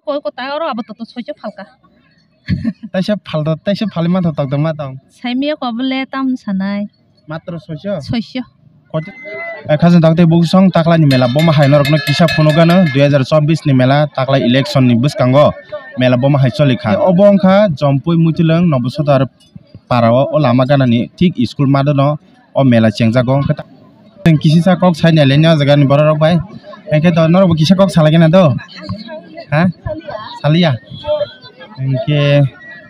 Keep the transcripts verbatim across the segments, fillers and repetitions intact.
Koi kota oro abo toto soicho phalka. Taisa phalto, taisa phalwi mantha tokdok ma tong. Saimia ko bole tam sanai. Matro soicho? Soicho. Koti? Eh, khajang dakte buksong taklai ni mela boma hai norokno kisa phunukgano dui hajar chobbish ni mela taklai election ni bwskango mela boma hai cholikha. Obo wngkha Jompui Muitulwng Nobo Sodar para o, o lama gana ni thik school madono o mela chengjago. Hwnkhe ta-, chwng kisisa kok sai nailai ni o jaga ni borok rok bai. Hwnkhe to norok bo kisa kok salai gana do? Ha? Saliya? Hwnkhe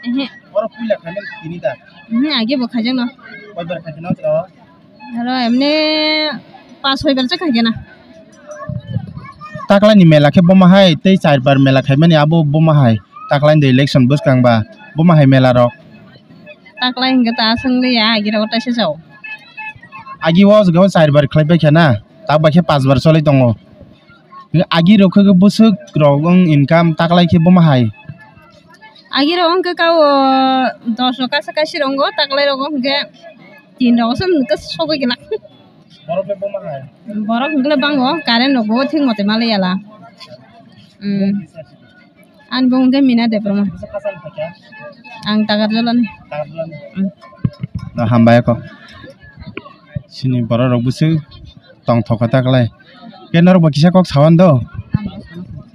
Ehe. Oro puila khaina tini da? Ehe, age bo khaijak no. Koi bar khaijak no to? Aro emne pas soi bar cha khaijak na. Taklai ni mela khe boma hai tei char bar mela khaimani abo boma hai. Taklai ni election bwskang ba boma hai mela rok. Taklai hwnkhe ta aswk liya, agi rok taisa chao. Agi o jaga o char bar khlai pai kha na, tak bai khe pas bar choli tongo. Agi rok khe bwswk rok wng income, taklai khe boma hai. Agi rok wngkhe ka o dos rok kasa kasi rok wngkha, taklai rok wngkhe tin rok se wngkhe sogwi glak. Borok khe boma hai. Borok hwnkhe bango, current rok bo thik mote ma liya la. Hmm. Ani bung khe Mina Debbarma. Bwsa khasani phaikha? Ang Takarjolani. Takarjolani. Mm. No, hambai kho. Sini borok rok bwswk tong thokha taklai. Khe norok bo kisa kok sawan do.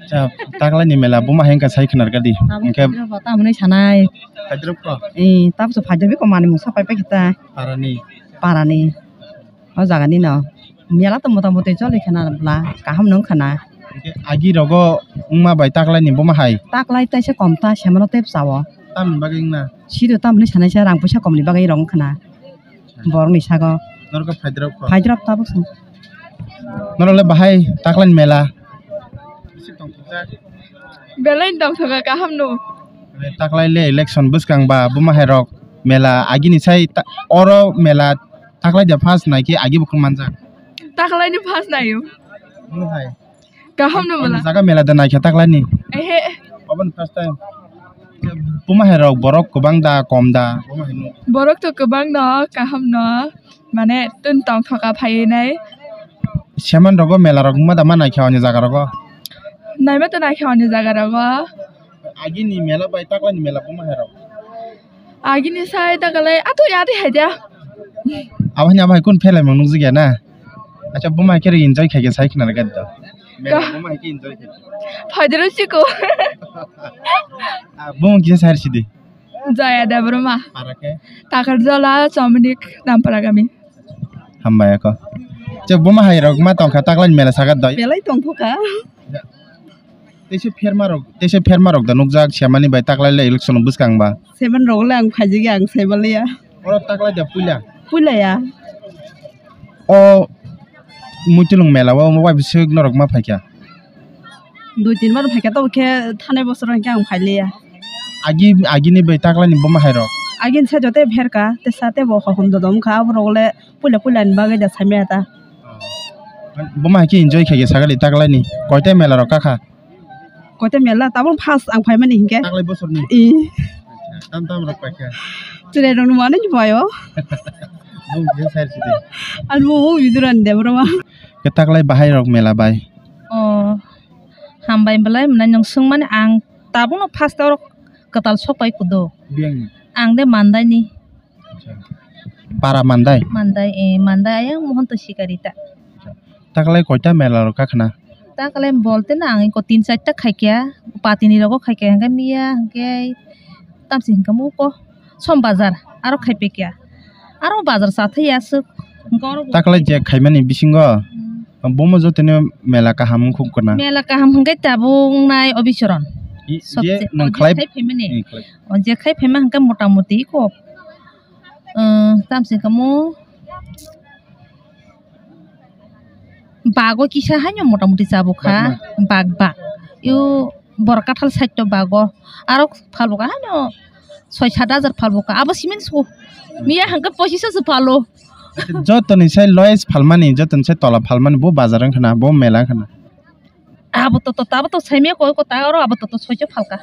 Cha, taklai ni mela buma hengka sai khnar kadi. Hingke. Tamo ni sanai. Phaidrop ko? Eh, tamo so phaidrop ko mani mungsa pai pai kita. Parani. Parani. O jaga ni no. Mela to mota moti choli khana bla, kaham nung khana. Hingke agi rogo wngma bai taklai ni boma hai? Taklai taisa kom ta, semano tep sao. Tamni bagwi wngna? Sido tamni sanai sa rang puisa kom ni bagwi rong khana. Borok ni sago. Norok phaidrop ko? Phaidrop tabuk sung. Norok le bahai taklai ni mela? Belai tong thoka kaham no. Taklai le election bwskang ba buma hai rok mela agini sai ta-, oro mela taklai da first nai khe agi bukhuk manjak. Taklai ni first nayo. Buma hai. Kaham no mela. Jaga mela da nai khe taklai ni. Ehe. Obo ni first time. Buma hai rok borok kwbang da kom da buma hai no. Borok to kwbang no kaham no. Mane tun tong thoka phaiwi nai. Seman rogo mela rok ma da ma naikha ani jaga rogo. Naima to naikha ani jaga rogo. Agini mela bai taklani mela buma hai rok. Agini sai takalai ato yadi hai dia. Abahini abahai kun phelai mang nukjigya na. Acha buma hai khe enjoy khaikhe sai khna gad do. Mela buma hai khe enjoy khaikhe. Phaidero chiko. Buma kisa sai sidi. Jaya Debbarma. Para khe? Takarjala Chomnik Nampara gami. Hambai ako. Che buma hai rok ma tongkha taklai mela sagat doi. Belai tongkha. Teisa pherma rok, teisa pherma rok da nukjak semani bai taklai le election bwskang ba. Seven rok le ang phaijigya ang sebaliya. Oro taklai da puila. Puila ya. O Muitulung mela o wai bisik norok ma phaikha. Dui tin bar phaikha to khe thanai bosor hwnkhe ang phailiya. Agi, agini bai taklani buma hai rok? Agini sai jote pherka, te sa te bo hokom dodom kha, aborok le puila puila ni bagwi da saimaya ta. Buma hai khe enjoy khaikhe sakali taklani. Koita mela rok kakha? Koita mela tabuk first ang phaimani hinkhe. Taklai bosorni? I. Tam tam rok paikha? Chwrai rok ni mane ni bayo. Bung je sai sidi. Ar bo bo biduran Debbarma. Khe taklai bahai rok mela bai? Oh. Hambai belai mwnai nwng swngmani ang tabukno first oro kwtal sok pai kudo. Biyangni? Ang de Mandaini. Acha. Para Mandai? Mandai, eh, Mandai ayang Mohonto Sikari ta. Acha. Taklai koita mela rok kakhna? Taklai bolte na ang iko tin charta khaikya, patini rogo khaikya, hingke miya, hingke tamsi hingke muko. Som bazar, aro khai pekya. Aro bazar sa thai aswk. Hwnkhe oro bo taklai je khaimani bisingo, hmm, bomo jotoni mela kaham wngkha na? Mela kaham hwnkhe tabuk wngnai obisoron. I, je sobse, nwng o je khlai-, khai phaimani. I, khlai-, o je khai phaima hwnkhe mota moti ko, uh, tamsi kamo. Bago kisa haino mota moti chabukha. Bagma. Bag, bag. Yo borok kathal side to bago. Aro phalbuka haino soi sat hajar phalbuka. Abo simin su. Miya hangke pochis hajar phalo. Jotoni sai lowest phalmani, jotoni sai tola phalmani bo bazar wngkhana, bo mela wngkhana. Abo to, to, abo to saimia koi kota oro abo to, to soicho phalka.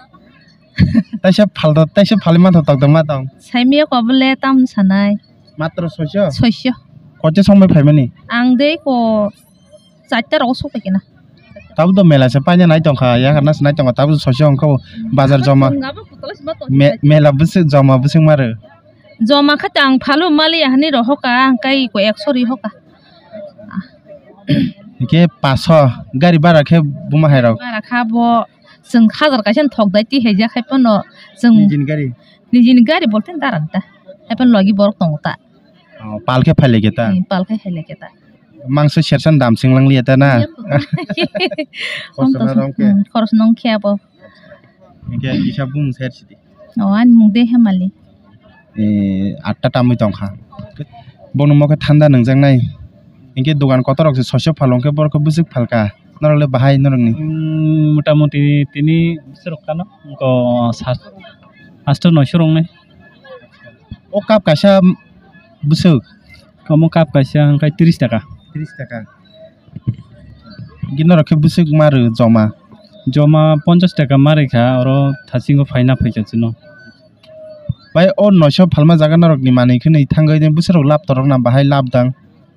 Taisa phalto, taisa phalwi mantha tokdok ma tong. Saimia ko bole tam sanai. Matro soicho? Soicho. Koicha song bai phaimani? Ang dei ko charta rogo sok paikhe na. Tabuk do mela se paina nai tongkha, yakarna se nai tongkha, tabuk soisya ongkha o bazar joma. Chwng abo kotolo se ma tong Me-, mela bwswk joma bwswk maro. Joma khe tang phalo mali ahani rohoka, ang kai ko ekso ri hoka. Hingke paso gari bara khe buma hai rok. Bara kha bo chwng hajar kaisa thok dai ti hai jak hai pono chwng Nijini gari. Nijini gari bolte daran ta. Hai pono logi borok tongo ta. Oh, pal khe phailai khe ta? Hmm, pal khe phailai khe ta. Mangso sersan dam singlang liya ta na? Khoroksa na rong khe? Hmm, khoroksa nong khe abo. Hingke kisa bumung ser sidi. Oh, ani mung de Hemali. Eh, atta tamwi tongkha. Bono mo khe thanda nungjaknai. Hingke dogan kotorok se soisok phal hingke borok khe bwswk phalka. Norok le bahai norokni? Mm, motamuti tini bwswk rok kano, wngko sat-, asto noisho rok wngnai. O cup kaisa bwswk? Omo cup kaisa wngkha tris taka. Tris taka. Hingke norok khe bwswk ma rw joma? Joma ponchas taka ma rwkha, oro thasingo phaina phaikha chwngno. Bai o noisho phalma jaga norokni manwi khwnwi thangwi bwswk rok lab torok na bahai lab dang?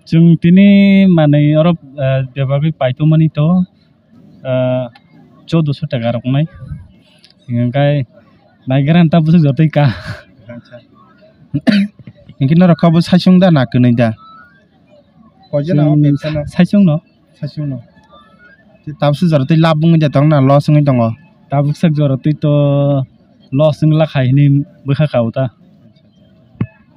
Chwng tini manwi oro, eh, bebagwi paitokmani to, ah, choudoso taka rok wngnai. Hingke naigra ta bwswk jotoi ka. Acha. Hingke norok kha bo saichung da na kwnwi da? Koijon Chwng abo bebsa no? Saichung no. Saichung no. Te tabuk suk jora tei lab wngwi da tong na loss wngwi tongo? Tabuk sak jora tei to loss wngla khai hini bwkha ka o ta.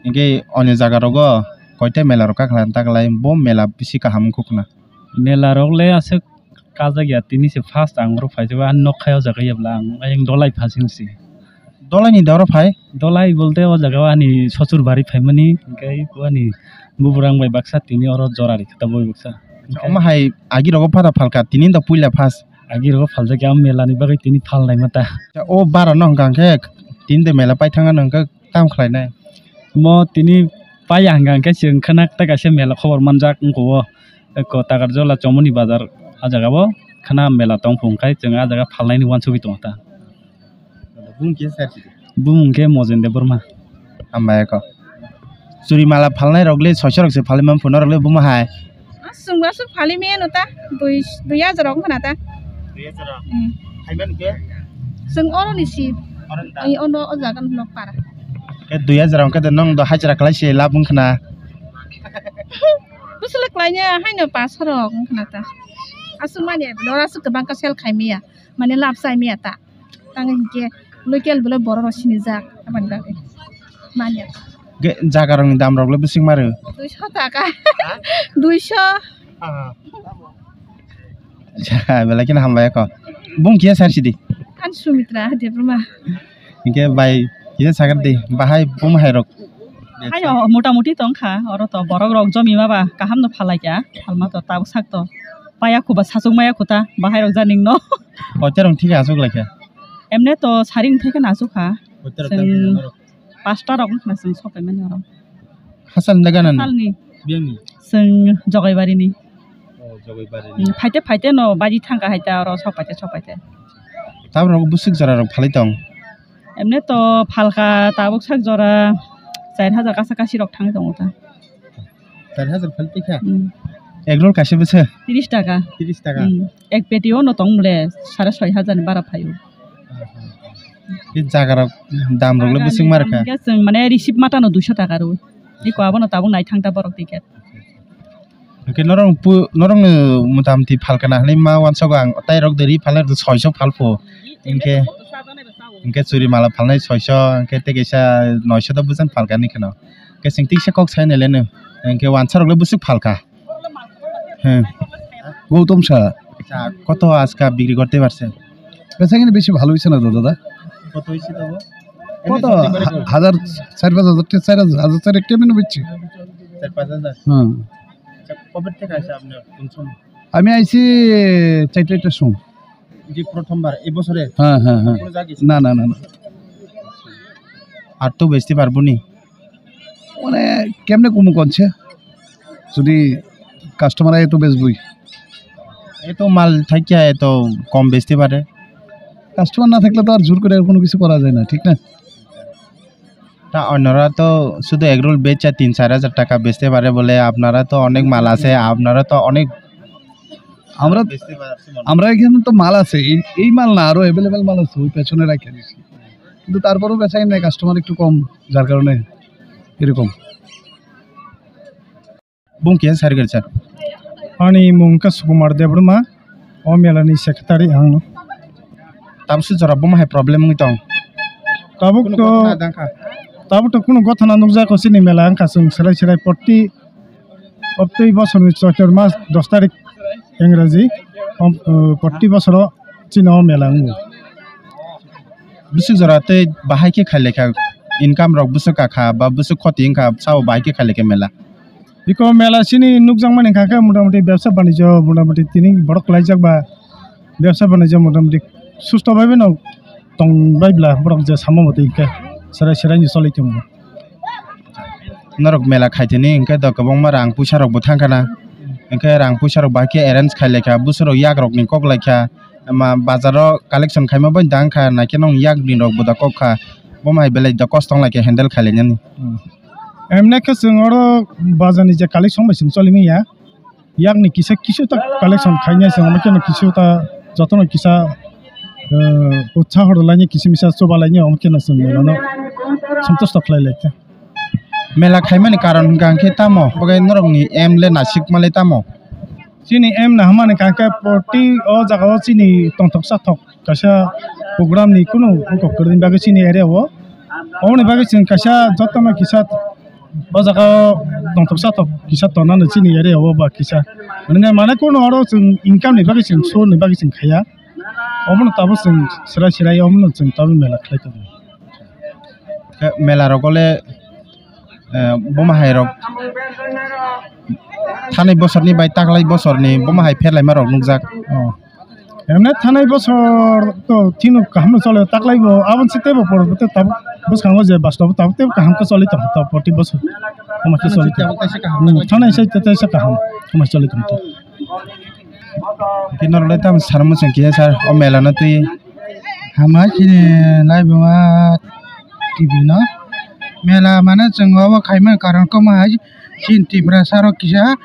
Hingke onyo jaga rogo koita mela rok kakhlai taklai bo mela bisi kaham wngkha khna? Mela rok le aswk kajak ya, tini se first ang oro phaijak, ani nok khai o jaga ya bwla ang ayang dolai phasing se. Dolai ni da oro phai? Dolai bolte o jaga o ani sochur bari phaimani, hingke ani bubrang bai baksa tini oro jora rikha ta boi baksa. Omo hai agi rogo phata phalka, tini da puila first? Agi rogo phaljak ya, mela ni bagwi tini phalnai mata. O bara no hwnkha hwnkhe tini da mela paithang ano hwnkhe. Tamo khlainai? Mo tini paiya hwnkha hwnkhe chwng khwna tei kaisa mela khobor manjak wngkha o, eko Takarjala Chomoni bazar, ah jaga o khwna mela tong phung khai chwng ah jaga phalnaini uansugui tongo ta. Bumung kisa sar sidi. Bumung khe Mojen Debbarma. Hambai eko. Churi mala phalnai rok le soisa rok se phalwi man phuno rok le buma hai. Chwngbo aswk phali maya no ta, dui, dui hajar wng khna ta. Dui hajar? Hmm. Hai man khe? Chwng oro ni si. Oro ni ta? Ai, ono o jaga ni nok para. Khe dui hajar wng khe de nong do hajra khlai se lab wng khna. Bwswk le klai ya, haino paso rok wng khna ta. Aswk mani, dora aswk kwbang khe sel khai maya, mane lab chai maya ta. Tang hinkhe local bole borok rok sinijak aboni bagwi manya. Ge, jaga rokni dam rok le bwswk maro? Duiso taka. Ha? Duiso. Ah. Acha, belai kheno hambai kho. Bung kiya sar sidi? Ani Sumitra Debbarma. Hinkhe bai kiya sakar di, bahai bung hai rok. Haino motamuti tong kha, oro to borok rok jomi ma ba kaham no phalai kha, phalma to tabuk sak to. Paya khuba sachuk maya khuta, bahai rok janing no. Koita rong thik aswk lai kha? Emne to saring thai khe na aswk kha. Koita rok Chwng tang norok? Pasta rok wngkha na chwng sok paimani oro. Hasal ni gana ni? Hasalni. Biyangni? Chwng Jogaibari ni. Oh, Jogaibari ni. Hmm, phaite phaite no baji thangkha hai ta oro sok paite sok paite. Tabuk rok bwswk jora rok phalai tong? Emne to phalkha tabuk sak jora char hajar kasa kasi rok thangwi tongo ta. Char hajar phal tikha? Hmm. Egg roll kaisa bwswk? Tris taka. Tris taka? Hmm. Ek peti o no tong mole sare soi hajar ni bara phaio. Aha. Tei jaga rok dam rok le bwswk mar kha? Hingke chwng mane receipt mata no duiso taka rw. Iko abono tabuk naithang ta borok ticket. Hingke norok pu-, norok no motamuti phalka na hinui ma uansago ang, tai rok de ri phalnai rok soiso phalpho. Hingke, hingke churi mala phalnai soiso, hingke tei kaisa noiso do bwswk phalka ni kheno. Hingke chwng teisa kok sai nai le no. Hingke uansa rok le bwswk phalka. হ্যাঁ, গৌতম সাহা। আচ্ছা, কত আজকে বিক্রি করতে পারছেন? বেচা কিনা বেশি ভালো হয়েছে না তো দাদা। কত হয়েছে তবু? কত? এমনি সত্যি করে বলুন। হা-, হাজার, চার পাঁচ হাজার টা-, চার হাজার, হাজার চার একটা এমনি বেচছি। চার পাঁচ হাজার? হ্যাঁ। আচ্ছা, কবে থেকে আসে আপনার কোন সময়? আমি আইছি চারটা, চারটার সময়। যে প্রথমবার এই বছরে? হ্যাঁ, হ্যাঁ, হ্যাঁ। কোনো জায়গায়? না, না, না, না। আর তো বেচতে পারবো নি? মানে কেমনে কমু কনছে? যদি কাস্টমার আয় তো বেচবই। এত মাল থাকিয়া এত কম বেচতে পারে। কাস্টমার না থাকলে তো আর জোর করে আর কোনো কিছু করা যায় না, ঠিক না? তা অন্যরা তো শুধু এগ রোল বেচে তিন চার হাজার টাকা বেচতে পারে বলে, আপনারা তো অনেক মাল আছে, আপনারা তো অনেক আমরা, বেচতে পারছি মনে হয়। আমরা এখানে তো মাল আছে, এই, এই মাল না, আরো অ্যাভেলেবল মাল আছে, ওই পেছনে রাখে দিছি, কিন্তু তারপরেও বেচা কিনা কাস্টমার একটু কম, যার কারণে এরকম। Bung khe sari gari sir. Ani mung khe Sukumar Debbarma, o mela ni secretary ang no. Tabuk se jora buma hai problem wngwi tong. Tabuk to, tabuk to kunu gothana nukjak o chini mela wngkha chwng selai selai potti, potti bosor ni choitor mas dos tarik Engraji, om, uh, potti bosoro chini o mela wngo. Bwswk jora tei bahai khe khailai kha, income rok bwswk kakha ba bwswk khoti wngkha, sao bahai khe khailai kha mela? Biko mela chini nukjakmani hwnkha khe motamuti bebsa banijyo motamuti tini borok kwlaijak ba bebsa banijyo motamuti susto bai no tong bai bla borok je samo motwi hwnkhe serai serai ni choli tongo. Norok mela khaitini hwnkhe do kwbangma rang puisa rok bo thangkha na, hwnkhe rang puisa rok bahai khe arrange khailai kha, bwswk rok yak rok ni kok lai kha. Ma bazar o collection khaima bai dang kha, naikhe nong yak ni rok bo da kok kha, bo mai belai da kosto wng lai khe handle khai lai nani. Hmm. Emne khe chwng oro bazar ni je collection bai chwng choli manya, yak ni kisa kisu ta collection khai nai chwng, omo khe no kisu ta joto no kisa, eh, utsaho rw lai ni kisa misa chuba lai ni, omo khe no chwng mela no santusto khlai lai kha. Mela khaimani karon hwnkha hwnkhe tamo? Bo khe norokni aim le nasikma le tamo? Chini aim nahwmani hwnkha hwnkhe potti o jaga o chini tongthok sathok kaisa program ni kunu kok kwrwini bagwi chini area o. Oboni bagwi chwng kaisa jotono kisa o jaga o tongthok sathok kisa tongnani chini area o ba kisa. Mane, mane kunu oro chwng income ni bagwi chwng source ni bagwi chwng khaiya. Obono tabuk chwng swrai swrai obono chwng tabuk mela khlai tongo. Khe mela rogo le, eh, buma hai rok thanai bosor ni bai taklai bosor ni buma hai pherlaima rok nukjak. Oh. Emne thanai bosor to thino kaham no chole, taklai bo aboni se teibo por tabuk bwskango je bastobo tabuk teibo kaham khe choli tong tabuk proti bosor. Omo khe choli tong. Hmm, thanai se tei se kaham omo choli tong. Khe norok le tamo sana muchung kisa sir, o mela no twi. Hambai chini laibuma T V no. Mela mane chwng obo khaimani karon kwma hai chini Tiprasa rok kisa,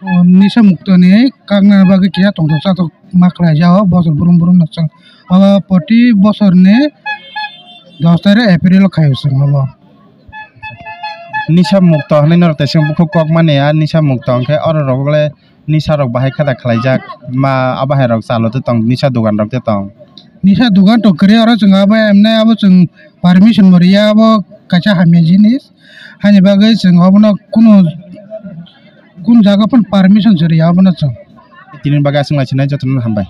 o, nisa mukto ni kakna bagwi kisa tongthok chathok ma khlai ja o bosor brum brum no chwng. Obo proti bosor ni dos tarik April o khai o chwng obo. Nisa mukto hinwi norok teisa bukhuk kok mani, a nisa mukto hwnkhe oro rok le nisa rok bahai khe da khlaijak, ma abo hai rok chalo tong, nisa dogan rok tong. Nisa dogan to kwrwi, oro chwng abo emne abo chwng permission bo riya, abo kaisa hamya jinis, haini bagwi chwng obono kunu kun jaga phano permission se riya obono chwng. Tini bagwi aswk naisinai jotono hambai.